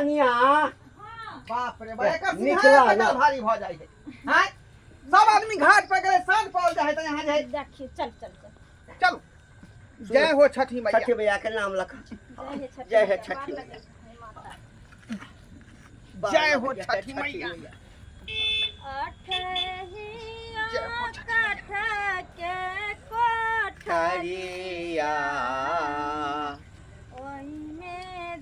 कनिया बाप रे बा एकर निकला सिंघारा ना। कटल भारी भऽ जाइ है आँय सब आदमी घाट पर गेलै साँझ पाओल जाइ है तऽ यहाँ जाइ देखियौ चल चल चल चलू जय हो छठी मैया छठी मैया के नाम लख जय हे जय हे छठी छठी मैया। मैया। जय हो छठी मैया। अठहिया काठ के कोठरी ठरिया ओहिमे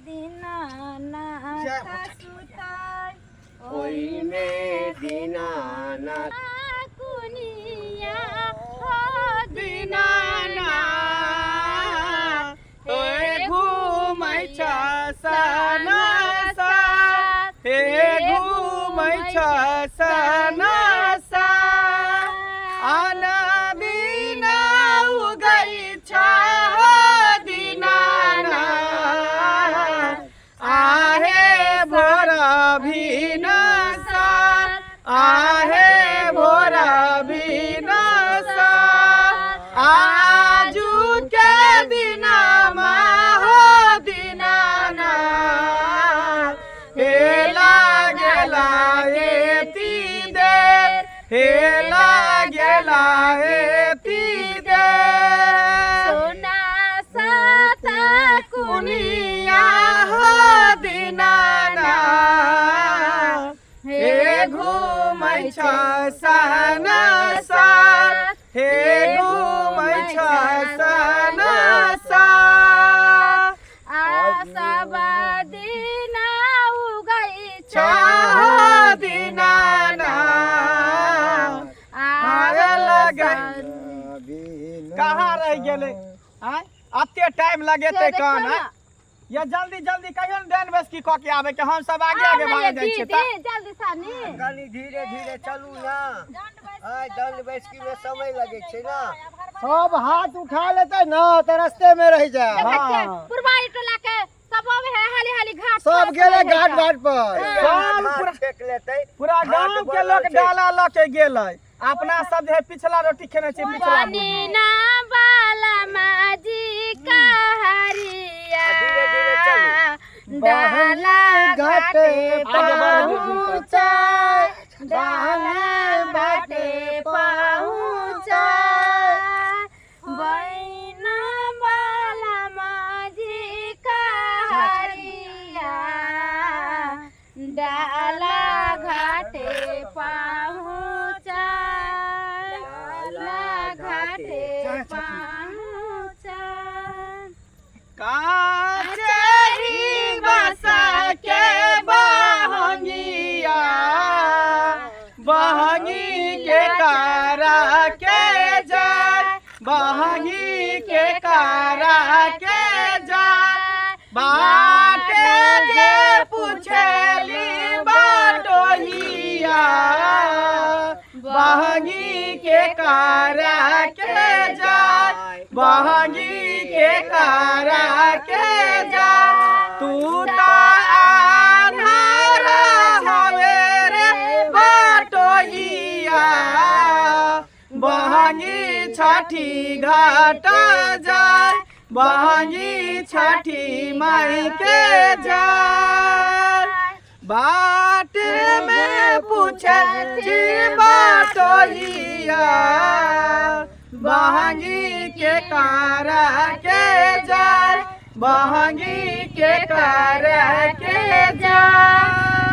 दीनानाथ जय हो छठी सुतल ओहिमे दीनानाथ कुनिया हो दीनानाथ ओए घूमै छ सनासा हे घूमै छ सनासा आना बिना उगै छ हो दीनानाथ आहे भोर भिनसर आहे भोर भिनसर आजु के दिनमा हो दिनाना हे लागेला एति देर हे लागेला एति देर सोना साता कुनिया हो दिनाना हे घुमै छ सनसार हे घुमै छ सनसार आ सब दिना उगै छ दिनाना आग लगै कहाँ रहि गेलै आँय अते टाइम लगेतै कन आँय या जल्दी जल्दी कहियो ने देन बैसकी कऽ के आबै के हम सब आगे आगे भाग जाइ छियै तऽ जल्दी सानी कनि धीरे धीरे चलू ना आय दंड बैसकी में समय लगै छै ना सब हाथ उठा लेते ना तऽ रस्ते में रह जाए पुरवारी टोला के सब आवे है हाली हाली घाट सब गेले घाट घाट पर सब हाथ पूरा छेक लेतै पूरा घाट गांव के बनल लोग छै। डाला लऽ के गेलै अपना सब जे है पिछला रोटी खेने छी पिछला बनीना बाला माजी का हरिया धीरे धीरे चलू। डाला घाटे आगे बढ़ पहुँचाए डाला बाटे पहुँचा बैना बाला माजी का हरिया डाला घाटे पहुँचा डाला घाटे पहुँचा काचरी बसा के बहंगिया बहंगी के कारा के जाय बहंगी के कारा के जाय बाटे जे पुछेली बाटोहिया बहंगी के कारा के जाय बहंगी के कारा के जा तू त आन्हारा हवे रे बाटोहिया बहंगी छठी घाट जाय बहंगी छठी माई के जाय बाट में पूछे छी बाटोहिया बहंगी के कारा के जाय बहंगी के कारा के जाय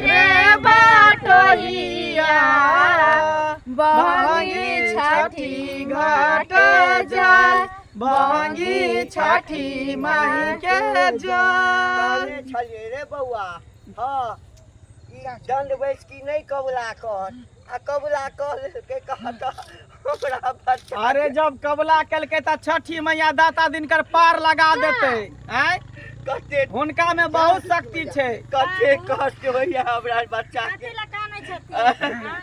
रे बाटोहिया बहंगी छठी घाट जाय बहंगी छठी माई के जाय कहने छलियै रे बौआ हँ ई दंड बैसकी नहि कबूला कर आ कबूला कऽ लेलकै कहत हमरा बच्चा अरे जब कबला केलकै तऽ छठी मैया दाता दिनकर पार लगा देतै आँय कते हुनका में बहुत शक्ति छै कते कष्ट होइया हमरा बच्चा के कथी लए कानै छथिन आँय?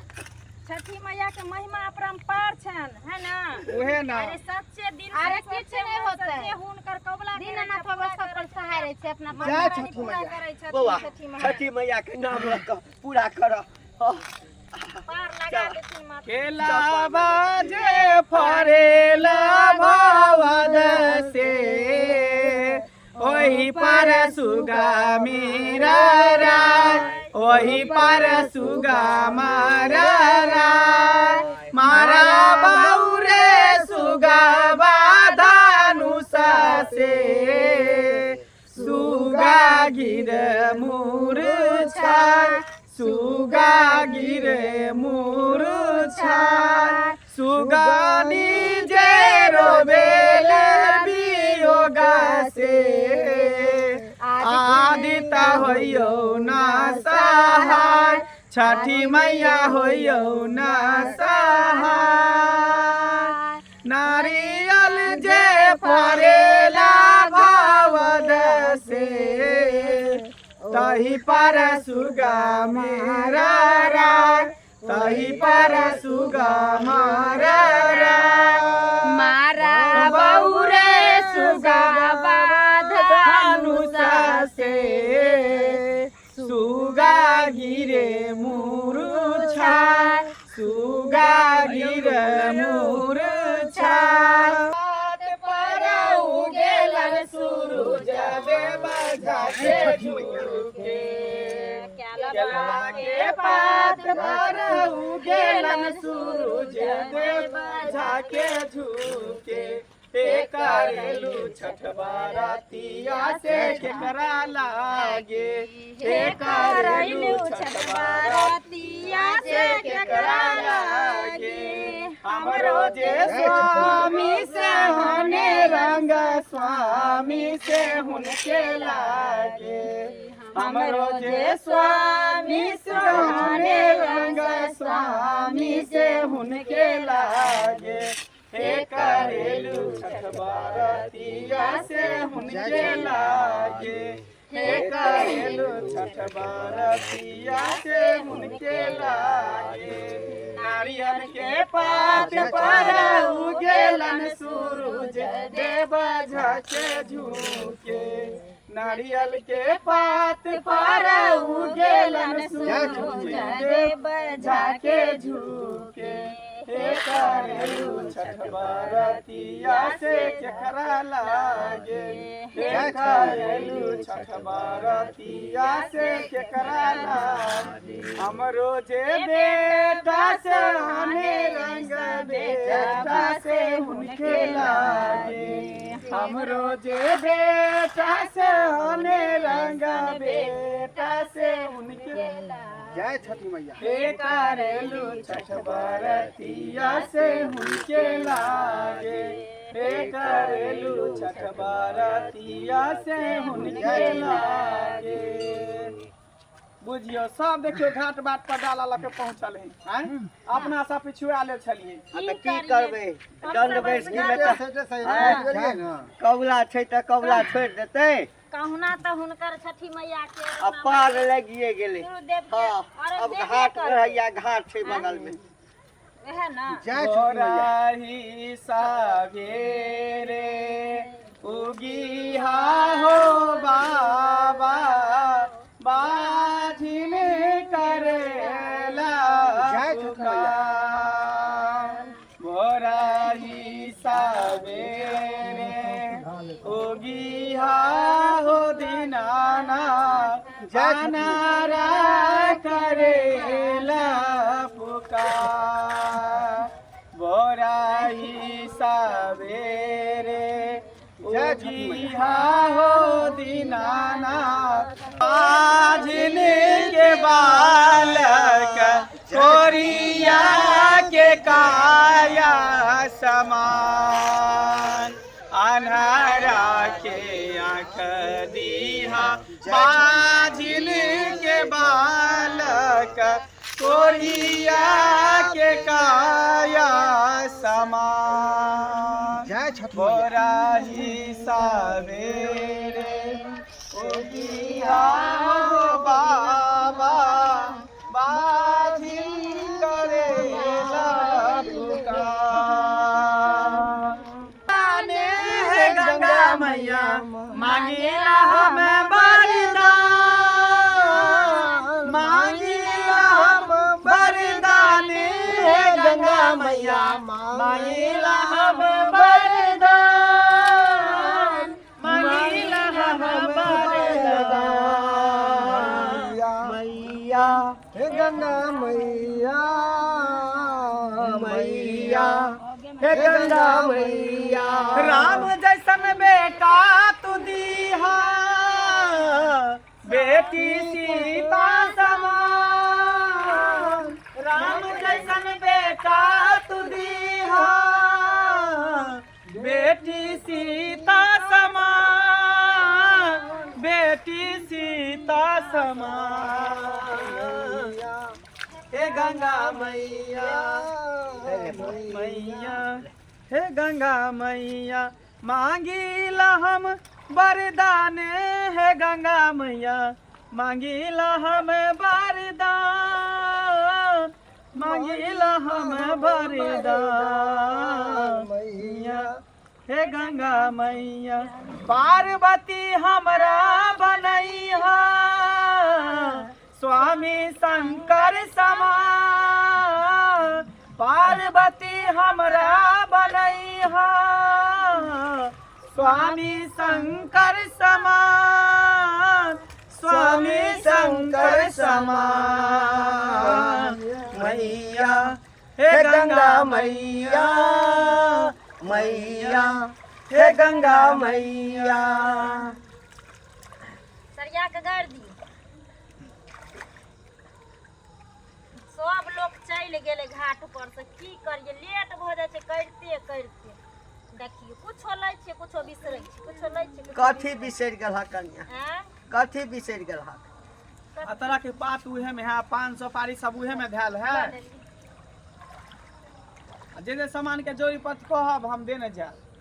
छठी मैया के महिमा अपरम्पार छनि है ना उहे ना अरे सच्चे दिल से अरे सच्चे किछु नहि मन से होतै। जे हुनकर कबुला करै दीनानाथ छै, भगवान पूरा सब पर करै सहाय रहै छै अपना माता जय रानी छठी पूरा मैया। करै छथिन बौआ छठी मैया छठी मैया के नाम लऽ कऽ पूरा करऽ हँ पार लगा देथिन माता केला बाजे फरेला भवन से ओही पर सुगा मेरा राय, ओही पर सुगा मारा राय। मारा बाऊ रे सुगा बाधानुषा से, सुगा गिर मूर्छा, सुगा गिरे मूर्छा। सुगानी जे रोबेले वियोगा से, आदिता होइयौ ना सहाय, छठी मैया होइयौ ना सहाय। नारियल जे फरेला भावद से, तही पर सुगा मेरा राय, तही पर सुगा मारा राय। मारा बौरे सुगा बाधनुषा से, सुगा गिरे मुरुछा, सुगा गिरे मुरुछा। पर उगेलन सूरज देव झाके झुके, केलवा के पात पर उगेलन सूरज देव झाके झुके। हे करेलू छठ बारतिया से केकरा लागे, हे करेलू छठ बारतिया से केकरा लागे। हमरो जे स्वामी से हने रंग, स्वामी से हुनके लागे। हमरो जे स्वामी से हने रंग, स्वामी से हुनके लागे। हे करेलू छठ बारतिया से हुनके लागे, हे करेलू छठ बारतिया से हुनके लागे। नारियल के पात पर उगेलन सूरज देव झाके झुके, नारियल के पात पर उगेलन सूरज देव झाके झुके। हे करेलू छठ बारतिया से केकरा लागे, हे करेलू छठ बारतिया से केकरा लागे। हमरो जे बेटा से हने रंग, बेटा से हुनके लागे। हमरो जे बेटा से हने रंग, बेटा से हुनके जय छठी मैया। हे करेलू छठ बारतिया से हुनके लागे, हे करेलू छठ बारतिया से हुनके लागे। बुझियौ सब देखियौ घाट बाट पर डाला लऽ के पहुँचल है, आँय? अपना सब पिछु आयल छलियै। आ तऽ की करबै, दंड बैसकी मे तऽ से सही गेलियै ने। कबुला छै तऽ कबुला छोड़ि देतै। कहुना तऽ हुनकर छठी मैया के आ पार लगिए गेलै। गुरुदेव के हँ, अर्घ अब देबे घाट करतै। रहैया, घाट छै बगल मे। वएह ने। जय छठी मैया। भोरही सवेरे उगिहा हो बाबा, बाझिन करेला जय छठी मैया। पुकार। भोरही सवेरे उगिहा हो दीनाना, जय छठी मैया। अनारा करेला पुकार। भोरही सवेरे जय छठी मैया। उगिहा हो दीनानाथ, बाझिन के बालक कोरिया के काया समान। अन्हारा के आँख दीहा, बाझिन के बालक कोरिया के काया समान। जय छठी मैया। भोरही सवेरे उगिहा हो बाबा, बाझिन करेला पुकार। आने है गंगा मैया मांगिला हम वरदान, मांगिला हम वरदान हे गंगा मैया, मांगिला हम वरदान, मांगिला हम गंगा मैया, मैया, हे गंगा मैया। राम जैसन बेटा तू दीहा, बेटी सीता समान। राम जैसन बेटा तू दीहा, बेटी सीता समान, बेटी सीता समान। हे गंगा मैया, मैया, हे गंगा मैया, मांगीला हम वरदान। हे गंगा मैया, मांगीला हम वरदान, मांगीला हम वरदान। मैया, हे गंगा मैया, पार्वती हमरा बनैहा, स्वामी शंकर समान। पार्वती हमरा बनैहा, स्वामी शंकर समान, स्वामी शंकर समान। मैया, हे गंगा मैया, मैया, हे गंगा मैया। सरिया के गाड़ि दियौ। सब लोक चलि गेलै घाट पर से। की करियै, लेट भऽ जाइ छै करिते करिते। देखियौ, कुछो लै छियै, कुछो बिसरै छियै, कुछो लै छियै, कुछो। कथी बिसरि गेल कन्या? आँय? कथी बिसरि गेल? आ तोरा के पात उहे में है, पान सुपारी सब उहे में धैल है। लऽ लेलियै। आ जे जे सामान के जोड़ी पत कहब, हम देने जायब।